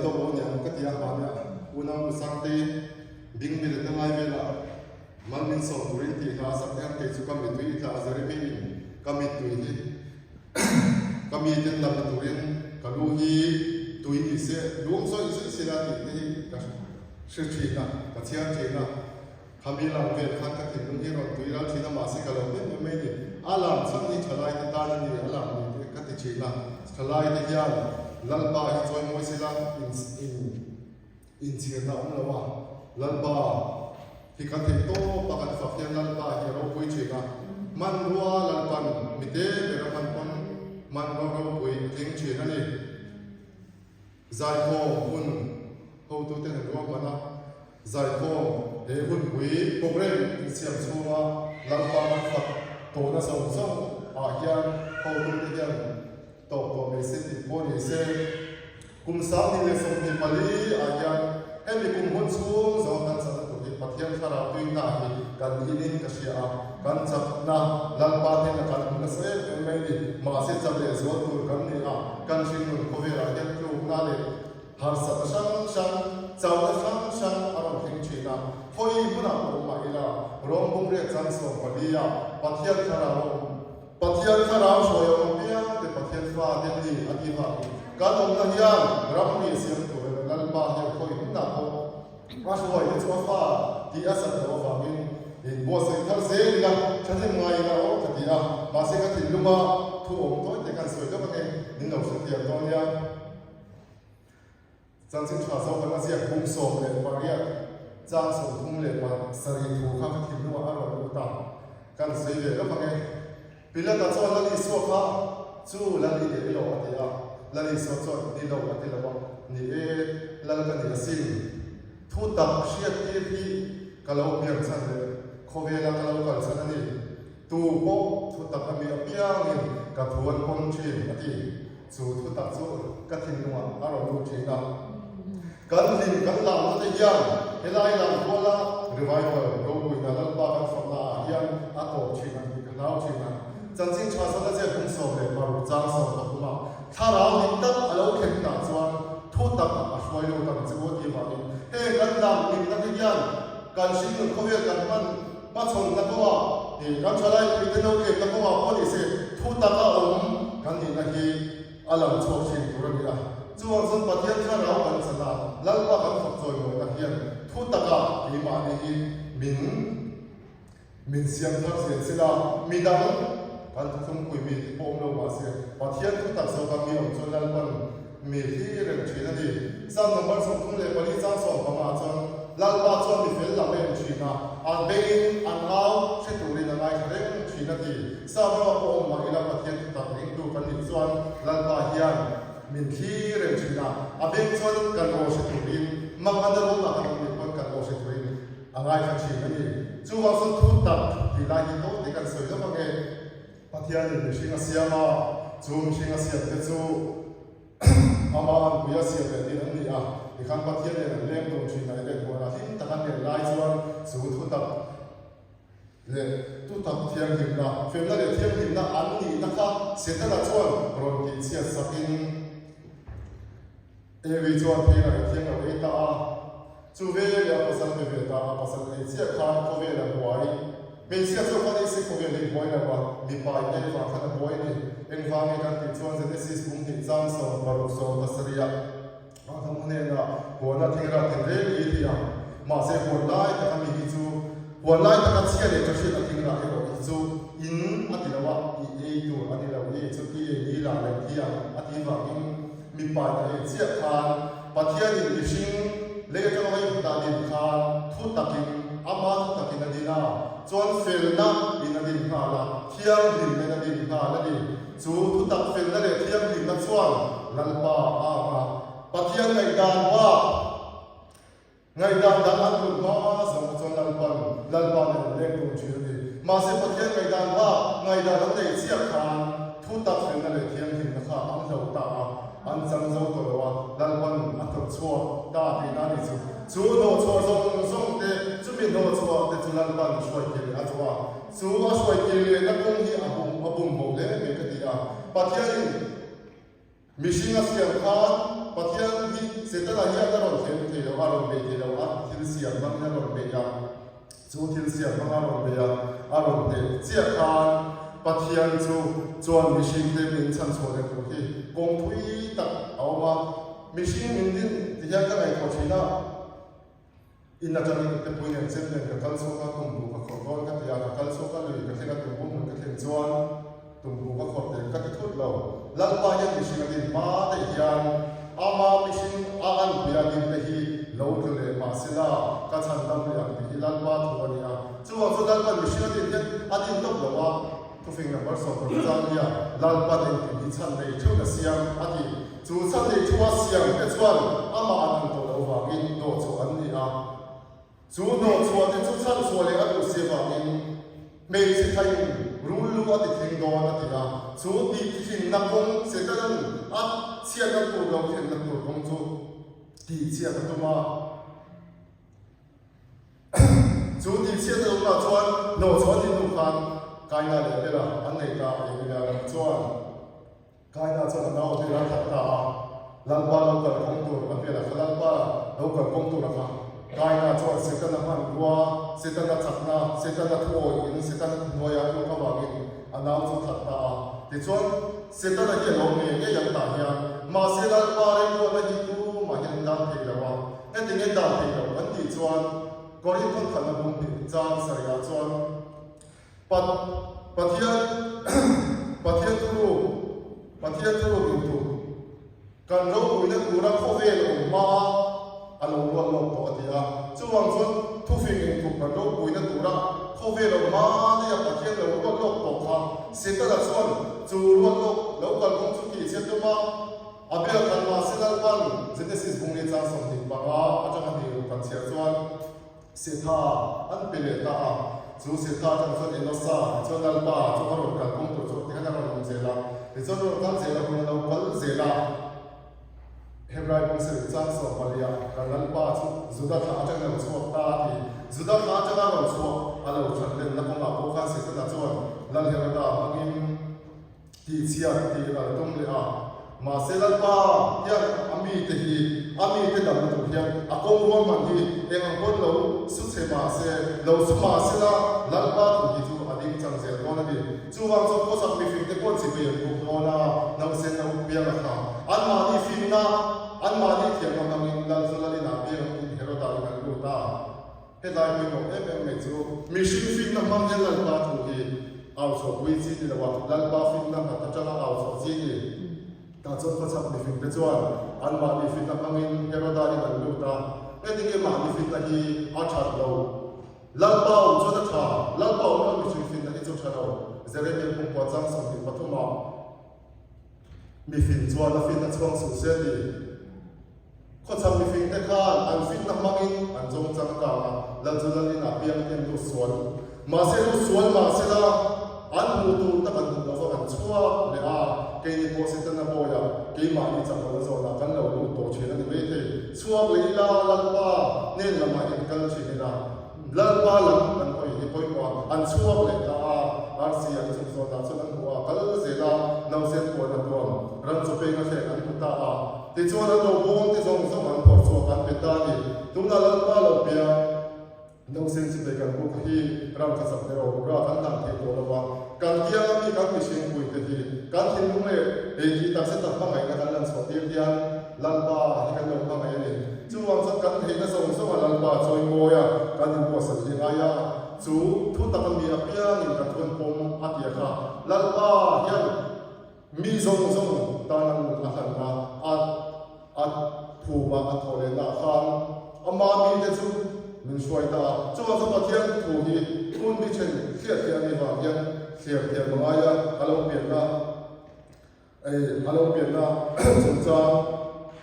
deuh aw niang ka ti a, mahnia unau nu Sangtei ding bilet na ngai velah mal min sawm turin tih hla a sak hian kei chu ka mittui i tla a Jeremy in ka mittui hi ka miten damna turin ka lu hi tui ni se lum zawih zawih sela tih te hi ka hre thin a, ka chhiar thin a. Khami lam vel khan ka thinlung hi rawn tui ral thin a, mahse ka lo hnem em mai ni. A lam chhan hi thalai te tan a ni, a lam ni te ka ti thin a. Thalai te hian Lalpa hi chawi mawi sela in in inchhirna a awm lo a, Lalpa hi kan theih tawp a kan fak hian Lalpa hi a ropui thin a. Hmanrua Lalpan mite ber a hman pawn hmanrua ropui a tling thin a ni. Zaikhawm hun hotuten an ruahman a, Zaikhawm he hunpui programme insiam chhunga Lalpa kan fak tawhna zawng zawng ah hian hotute hian tawp tawh mai se tih pawh ni se, kum 2024 ah hian hemi kum hun chhung zawng kan chakna tur hi Pathian thlarau tui hna hi kan inin ka hria a, kan chakna Lalpa hnena kan hmu nasa em em mai ni. Mahse chak leh zual tur kan ni a, kan hringnun khawvelah hian tlukna leh Harsatna hrang hrang, chauhna hrang hrang a rawn thleng thin a, khawi hmunah pawh awm mah ila, Rom bumriat chang 14 ah Pathian thlarau a awm. Pathian thlarau hruai a awm apiang te Pathian fa te ni a ti vangin kan awmna hian ramri a siam tur emaw Lalpa hian khawi hmunah pawh a hruai te chu a fa tih a sat loh avangin inbuatsaih thar zel ila thahnem ngai ila aw ka ti a, mahse ka thinlunga thu awm tawi te kan sawi lawk ange min lo hrethiam dawn nia. Chanchin tha zawk an a ziak 18 chang 37 thu kha ka thinlungah a rawn lut a, kan sawi ve lawk ange. Pilata chuan Lal Isua kha chu Lal i leh ilo a ti a, Lal Isua chuan ni lo a ti lo a, ni e, Lal ka ni asin. Thu tak hriattir hi ka lo pian chhan leh khawvela ka lo kal chhan a ni. Tu pawh thu tak a mi apiangin ka thu an pawm thin a ti. Chu thutak chu ka thinlungah a rawn lut thin a. Kan hlim kan lamna te hian helai lam kuala revival ropuina Lalpa kan fakna ah hian a tawp thin ang tih ka hlau thin a. Chanchin tha sata che kum 16 chang 13 ah thlarau dik tak a lo thlen hunah chuan thutak a hruai lut ang che u a tih vangin heng kan lam hlimna te hian kan hringnun khawvel kan hman Hmachhawnna kawngah ih kan thalai puite lo kemna kawngah pawh ni se thutak a awm kan nihna hi a lang chhuak thin tur a ni a. Chuvang chuan Pathian thlarau kan chan a, Lalpa kan fak chawimawina hian thutakah keimahni hi min min siam thar zel sel a, midang kan thuthlungpui mi te pawh awm lo mah se Pathian thutak zawka mi awm chuan Lalpan Mi hi reng thin a ni. Psalm number 34 chang 15 chuan Lalpa chuan mi fel lam a en thin a, an bengin an au hre turin a ngaithla reng thin a ti. Psalm rama pawh awm mah ila Pathian thutak ringtu kan nih chuan Lalpa hian min thli reng thin a, a beng chuan kan aw hre turin mangan a ruamah kan awm nih pawn kan aw hre turin a ngaithla thin a ni. Chuvang chuan thutak tih lai hi tawh te kan sawi lawk ange. Pathianin mihring a siam a, chu mihring a siam te chu ama anpui a siam leh tin an ni a, tikhan Pathian nen an leng dun thin a, Eden huanah hlim tak an len lai chuan chu thutak leh tutak thianghlimna, felna leh thianghlimna an nihna kha Setana chuan rawn tihchhiat sakin Evi chuan thil a inthiam lo ei ta a, chu veleh a pasal pe ve ta a, pasal ei chiah khan khawvel a buai. Hmeichhia chu khan ei se khawvel hi buai lo a, mipa in ei vang khan a buai a ni. Engvang nge kan tih chuan Genesis kum hnih chang 16 17 ah Adam hnenah huana thing rah tin reng ei thei a, mahse huan lai taka mi hi chu huan lai taka chhia leh tha hriat a thing rah erawh hi chu in a ti lo a, i ei tur a ni lo, i ei chu i ei ni lah leh thi ang a tih vangin Mipa in a ei chiah khan Pathianin mihring lei atanga vei khat ah din khan thu takin ama thu takin a din a, chuan felna in a din nghal a, thianghlimna in a din nghal a ni. Chu thu tak felna leh thianghlimna chuan Lalpa a ang a, Pathian ngaihdan bak Ngaihdan dang an hmuh hma zawng kha chuan Lalpan, Lalpa nen an leng dun thin a ni. Mahse Pathian ngaihdan bak ngaihdan an nei chiah khan thu tak felna leh thianghlimna kha an hlo ta a, an chang zo tawh lo a, Lalpan a hnawh chhuak ta tihna a ni chu. Chu hnawhchhuah zawng zawng te, chumi hnawhchhuah te chu Lalpan hruai kir leh a zawh a, chu a hruai kir lehna kawng hi a bum a bum bo hle mai ka ti a. Pathianin Mihring a siam khan Pathian hi. Setana hian a rawn thlem thei lo, a rawn bei thei lo, a thil siam hmangin a rawn bei a. Chu thil siam hmanga rawn bei a, a rawn hneh chiah khan Pathian chu chuan mihringte min chhanchhuah leh tur hi kawng thui tak a awm a. Mihring min din ti hian ka ngaihtuah thin a. In atangin ute pui nen chem nen ka kal chhuak a, tumbu ka khawrh dawn ka ti a, ka kal chhuak a, lui ka thleng a, tumbu hmun ka thlen chuan tumbu ka khawrh teh ka ti thut lo. Lalpa hian mihring a din hma daih hian ama mihring a anpui a din te hi lo tlu leh mahsela ka chhan dam leh ang tih hi Lalpa thu a ni a. Chuvang chuan Lalpa'n mihring a din hian a din tawp lo a. Thufing number 10 chang hian Lalpa'n engkim hi chhan nei theuh a siam a ti. Chu chhan nei thu a siam te chuan amah an ang tawh loh vangin hnawhchhuah an ni a. Chu hnawhchhuah te chu chhan chhuah leh a duh si avangin hmeichhe thain rul lu a ti thleng dawn a ti a. Chu tih thlinna kawng Setanan a chhiatna tur lo thlenna tur kawng chu tihchhiat a tum a. Chu tihchhiat a awmna chuan hnawhchhuah a nih hnu khan Kaina leh Abela an nei ta a, Abela lam chuan Kaina chuan a nau Abela a that ta a, Lalpa lo kal kawng tur Abela kha Lalpa lo kal kawng tur a kha. Kaina chuan Setana hmanrua, Setana chakna, Setana thuawiin, Setana thuhnuaia a tluk avangin a nau chu a that ta a. Tichuan, Setana hi a lo ngei ngei ang tah hian, mahse Lalpa remruatna hi tumah hian an dang thei lo a. Heti nge dan thei lo kan tih chuan Korinth thawnthanna bung hnih chang sarihah chuan Pat Pathian Pathian thuruk Pathian thuruk inthup kan ropuina tura khawvel awm hma a lo ruat lawk tawh a ti a. Chuvang chuan thufing inthup kan ropuina tura khawvel awm hma daih a Pathian lo ruat lawk tawh kha Setana chuan chu ruat lawk lo kalkawng chu tihchhiat tum a, A bel khat mahse Lalpan Genesis bung leh chang 25 atanga hnih ruk kan chhiar chuan Setha an pe leh ta a. Chu Setha atang chuan Enosa tichuan Lalpa chu a rawn kal kawng tur chu tihian a rawn awm zel a. Tichuan a rawn kal zel a hun a lo kal zel a. Hebrai bung sarih chang 14 ah kan Lalpa chu Juda thlah atangin a lo chhuak ta a ti. Juda thlah atanga a rawn chhuak a lo that lenna kawngah pawh khan Setana chuan Lal Heroda hmangin Tihchhiat tih ral tum leh a. Mahse Lalpa hian a mite hi a mite damna tur hian a kawng rual man hi eng ang pawn lo su chhe mahse, lo su mahse la Lalpa thu hi chu a ding chang zel dawn a ni. Chuvang chuan khawchhak mifing te pawn chipei an buk dawn a, nausen no piang a kha. Anmahni finna, anmahni thiamna hmangin Lal chu Lalin ah piang in Heroda in an lut a. Helai pawimawh em em mai chu mihring finna hmang hian Lalpa thu hi au chhuahpui chi ni lo a, Lalpa finna nghat atanga au chhuah chi ni. Tah chuan khawchhak mifingte chuan anmahni finna hmangin Heroda in an lut a, engtinge mahni finna hi a that lo? Lalpa awm chuan a tha, Lalpa awm lo mihring finna hi chu tha lo. Jeremia pumkua chang 23 ah mifing chuan a finna chhuang suh se ti. Khawchhak mifingte khan an finna hmangin an zawng changkang a, Lal chu Lal inah piang te an lut sual. Mahse lut sual mahse la, an hmuh tur tak an hmuh lova an chhuak leh a, keini pawh Setana bawiah keimahni chak lohna zawnah kan lo lut tawh thin a ni maithei. Chhuak leh ila, Lalpa hnen lamah in kal thin ila. Lalpa lam an hawi hi pawimawh a, an chhuak leh ta a, arsi an chung zawnah chuan an hmu a, kal zel a, nausen puan a tuam, ram chaw peng a thleng an hmu ta a. Tichuan an robawm te zawng zawng an phawrh chhuak an pe ta a ni. Tunah Lalpa lo piang nausen chu pe kan buk hi ram kha chak te robura kan hlan thei tawh lo va, kan kianga mi kan mihring pui te hi kan thinlung leh ei tih takzet a hmangaihna kan lan chhuah tir hian Lalpa hi kan lo hmangaih a ni. Chuvang chuan kan theihna zawng zawnga Lalpa chawi mawi a, kan inbuatsaih hi ngai a, chu thu taka mi apiangin ka thuan pawm a tia kha Lalpa hian mi zawng zawng tana nun a hlanna a a phuma a thawh lehna ah khan ama mite chu min hruai ta a. Chuvang chuan Pathian thu hi hun bi then hriat thiam a nih vang hian thliar thiam a ngai a, a lo pianna. Ei, a lo pianna chungchang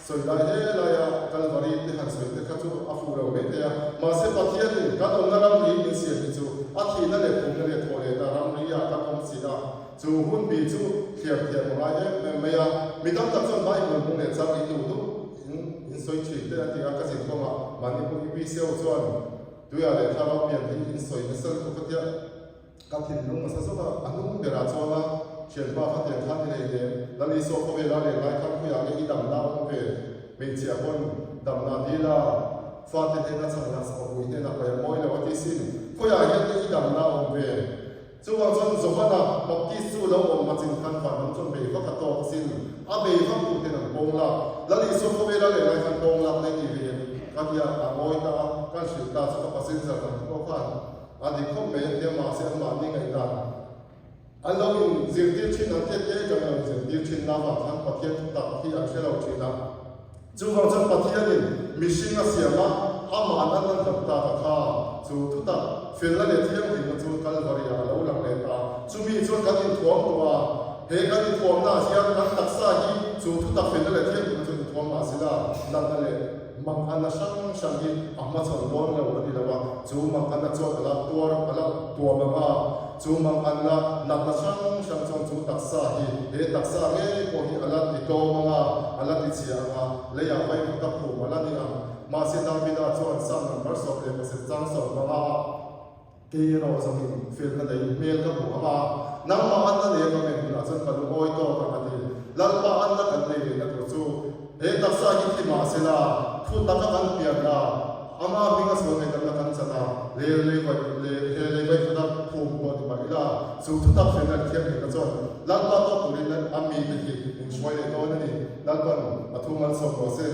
sawi lai he laia Kalvari te han sawi te kha chu a fuh lo mai thei a. Mahse Pathianin kan awmna ramri min siam hi chu a thihna leh phumna leh thawh lehna ramri ah kan awm si a, chu hun bi chu thliar thiam a ngai em em mai a. Mi tam tak chuan Bible hmung leh chang in duh duh in in sawi thin te an ti a, ka zin kawngah mahni pawh UPC ho chuan tuiah leh thlarau pian hi in sawi nasa lutuk a tia. Ka thinlung a sa zawk a, a hnung berah chuan a thianpa kha tiang khan i nei lem, Lal Isua khawvela len lai khan khawiah nge i damna a awm ve? Hmeichhia pawn damna dil a, fate hnena chhan lah sakawpui hnenah paih a mawi lo a ti sin. Khawiah hian te i damna a awm ve? Chuvang chuan Johana Baptist chu lo awm hmachin khan vanram chuan bei vak a tawk asin. A bei vak tur ten an pawng lak. Lal Isua khawvela leh lai khan pawng lak na i nei ve em? Ka tia a ngawi ta a, kan hrilh ta chu ka passenger dang te pawh khan a dik khawp mai an tia mahse anmahni ngaihdan An lo in zirtir thin ang tete kan lo in zirtir thin na vang khan Pathian thu tak hi an hre lo thin a. Chuvang chuan Pathianin mihring a siam a, amah an an hlauh tak a kha chu thu tak felna leh thianghlimna chu Kalvari ah a lo lang leh ta. Chumi chuan kan inthuam tawh a, he kan inthuamna ah hian kan taksa hi chu thu tak felna leh thianghlimna chu inthuam mah sila natna leh Manghana hrang hrang hi a hmachhawn dawn lo a ni lo a, chu manghana chuan a la tuar a la tuam ang a, chu manghana natna hrang hrang chuan chu taksa hi he taksa ngei pawh hi a la ti tlawm ang a, a la ti chhia ang a, leiah vaivut a phum a la ni ang. Mahse Davida chuan Psalm number 17 chang 15 ah, Kei erawh zawngin felna nei hmel ka hmu ang a, nangmah anna nei ka men hunah chuan ka lungawi tawk ang a ti. Lalpa anna kan nei lehna tur chu he taksa hi thi mah sela, thu taka kan pian a, ama hminga sual ngaihdamna kan chan a, lel lei vaih leh he lei vaih khata phum pawh ni mah ila, chu thu tak felna leh thianghlimna chuan Lalpa tawk turin a mite hi min hruai leh dawn a ni. Lalpan a thu malsawm rawh se.